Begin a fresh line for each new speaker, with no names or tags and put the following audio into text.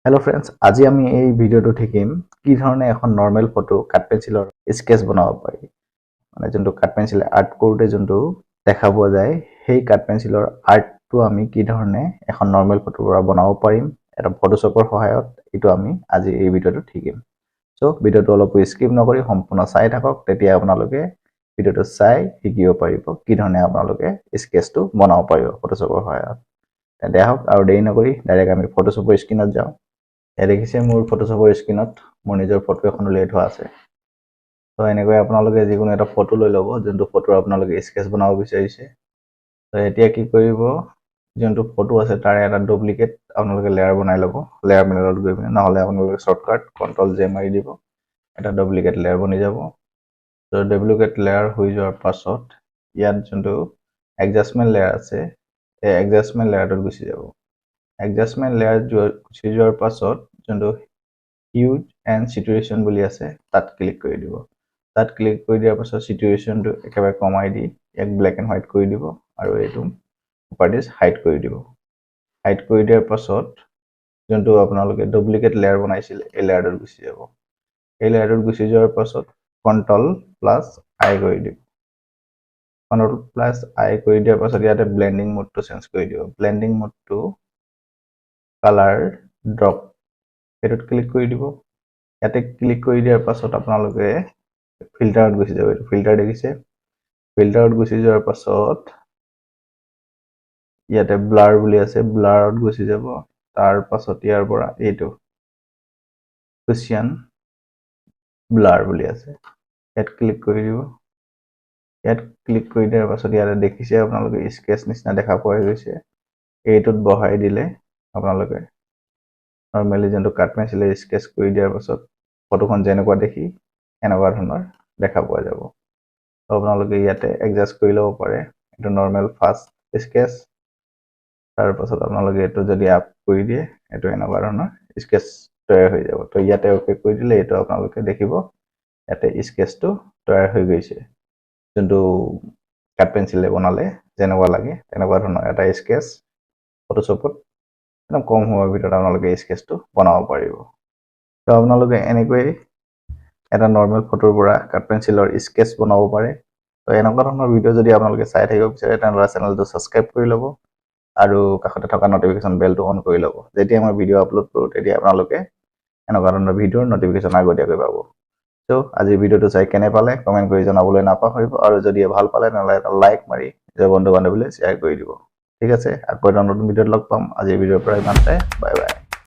Hello' friends, আজি আমি এই ভিডিঅ'টোত শিকিম কি ধৰণে এখন নৰ্মেল ফটো কাঠ পেঞ্চিলৰ স্কেচ বনাব পাৰি। মানে যোনটো কাঠ পেঞ্চিলে আৰ্ট কৰোঁতে যোনটো দেখা পোৱা যায়, সেই কাঠ পেঞ্চিলৰ আৰ্টটো আমি কি ধৰণে এখন নৰ্মেল ফটোৰ পৰা বনাব পাৰিম এটা ফটোশ্বপৰ সহায়ত, এইটো আমি আজি এই ভিডিঅ'টোত শিকিম। চ' ভিডিঅ'টো অলপো স্কিপ নকৰি সম্পূৰ্ণ চাই থাকক, তেতিয়া আপোনালোকে ভিডিঅ'টো চাই শিকিব পাৰিব কি ধৰণে আপোনালোকে স্কেচটো বনাব পাৰিব ফটোশ্বপৰ সহায়ত। তেন্তে আহক আৰু দেৰি নকৰি ডাইৰেক্ট আমি ফটোশ্বপৰ স্ক্ৰীণত যাওঁ। এয়া দেখিছে, মোৰ ফটোশ্বপৰ স্ক্ৰীণত মোৰ নিজৰ ফটো এখন উলিয়াই থোৱা আছে। তো এনেকৈ আপোনালোকে যিকোনো এটা ফটো লৈ ল'ব, যোনটো ফটোৰ আপোনালোকে স্কেচ বনাব বিচাৰিছে। তো এতিয়া কি কৰিব, যোনটো ফটো আছে তাৰে এটা ডুপ্লিকেট আপোনালোকে লেয়াৰ বনাই ল'ব লেয়াৰ মেনুত গৈ পিনে, নহ'লে আপোনালোকে শ্বৰ্টকাট কণ্ট্ৰল জে মাৰি দিব, এটা ডুপ্লিকেট লেয়াৰ বনি যাব। তো ডুপ্লিকেট লেয়াৰ হৈ যোৱাৰ পাছত ইয়াত যোনটো এডজাষ্টমেণ্ট লেয়াৰ আছে, এই এডজাষ্টমেণ্ট লেয়াৰটোত গুচি যাব। এডজাষ্টমেণ্ট লেয়াৰ গুচি যোৱাৰ পাছত যোনটো হিউজ এণ্ড চেচুৰেশ্যন বুলি আছে, তাত ক্লিক কৰি দিব। তাত ক্লিক কৰি দিয়াৰ পাছত চেচুৰেশ্যনটো একেবাৰে কমাই দি ইয়াক ব্লেক এণ্ড হোৱাইট কৰি দিব আৰু এইটো প্ৰপাৰ্টিজ হাইড কৰি দিব। হাইড কৰি দিয়াৰ পাছত যোনটো আপোনালোকে ডুপ্লিকেট লেয়াৰ বনাইছিলে, এই লেয়াৰটোত গুচি যাব। এই লেয়াৰটোত গুচি যোৱাৰ পাছত কণ্ট্ৰল প্লাছ আই কৰি দিব। কণ্ট্ৰল প্লাছ আই কৰি দিয়াৰ পাছত ইয়াতে ব্লেণ্ডিং মোডটো চেঞ্জ কৰি দিব। ব্লেণ্ডিং মোডটো কালাৰ ড্ৰপ, সেইটোত ক্লিক কৰি দিব। ইয়াতে ক্লিক কৰি দিয়াৰ পাছত আপোনালোকে ফিল্টাৰত গুচি যাব। এইটো ফিল্টাৰ দেখিছে, ফিল্টাৰত গুচি যোৱাৰ পাছত ইয়াতে ব্লাৰ বুলি আছে, ব্লাৰত গুচি যাব। তাৰ পাছত ইয়াৰ পৰা এইটো গাউচিয়ান ব্লাৰ বুলি আছে, ইয়াত ক্লিক কৰি দিব। ইয়াত ক্লিক কৰি দিয়াৰ পাছত ইয়াতে দেখিছে আপোনালোকে স্কেচ নিচিনা দেখা পোৱা গৈছে। এইটোত বহাই দিলে আপোনালোকে নৰ্মেলি যোনটো কাঠ পেঞ্চিলে স্কেচ কৰি দিয়াৰ পাছত ফটোখন যেনেকুৱা দেখি, এনেকুৱা ধৰণৰ দেখা পোৱা যাব। তো আপোনালোকে ইয়াতে এডজাষ্ট কৰি ল'ব পাৰে। এইটো নৰ্মেল ফাৰ্ষ্ট স্কেচ। তাৰপাছত আপোনালোকে এইটো যদি আপ কৰি দিয়ে, এইটো এনেকুৱা ধৰণৰ স্কেচ তৈয়াৰ হৈ যাব। তো ইয়াতে অ'কে কৰি দিলে এইটো আপোনালোকে দেখিব ইয়াতে স্কেচটো তৈয়াৰ হৈ গৈছে। যোনটো কাঠ পেঞ্চিলে বনালে যেনেকুৱা লাগে, তেনেকুৱা ধৰণৰ এটা স্কেচ ফটোশ্বপত একদম কম সময়ৰ ভিতৰত আপোনালোকে স্কেচটো বনাব পাৰিব। তো আপোনালোকে এনেকৈয়ে এটা নৰ্মেল ফটোৰ পৰা কাঠ পেঞ্চিলৰ স্কেচ বনাব পাৰে। তো এনেকুৱা ধৰণৰ ভিডিঅ' যদি আপোনালোকে চাই থাকিব বিচাৰে, তেনেহ'লে চেনেলটো ছাবস্ক্ৰাইব কৰি ল'ব আৰু কাষতে থকা নটিফিকেশ্যন বেলটো অন কৰি ল'ব। যেতিয়া মই ভিডিঅ' আপলোড কৰোঁ, তেতিয়া আপোনালোকে এনেকুৱা ধৰণৰ ভিডিঅ'ৰ নটিফিকেশ্যন আগতীয়াকৈ পাব। চ' আজিৰ ভিডিঅ'টো চাই কেনে পালে কমেণ্ট কৰি জনাবলৈ নাপাহৰিব আৰু যদি ভাল পালে, তেনেহ'লে এটা লাইক মাৰি নিজৰ বন্ধু বান্ধৱীলৈ শ্বেয়াৰ কৰি দিব। ঠিক আছে, আকৌ এটা নতুন ভিডিঅ'ত লগ পাম। আজিৰ ভিডিঅ'ৰ পৰা ইমানতে, বাই বাই।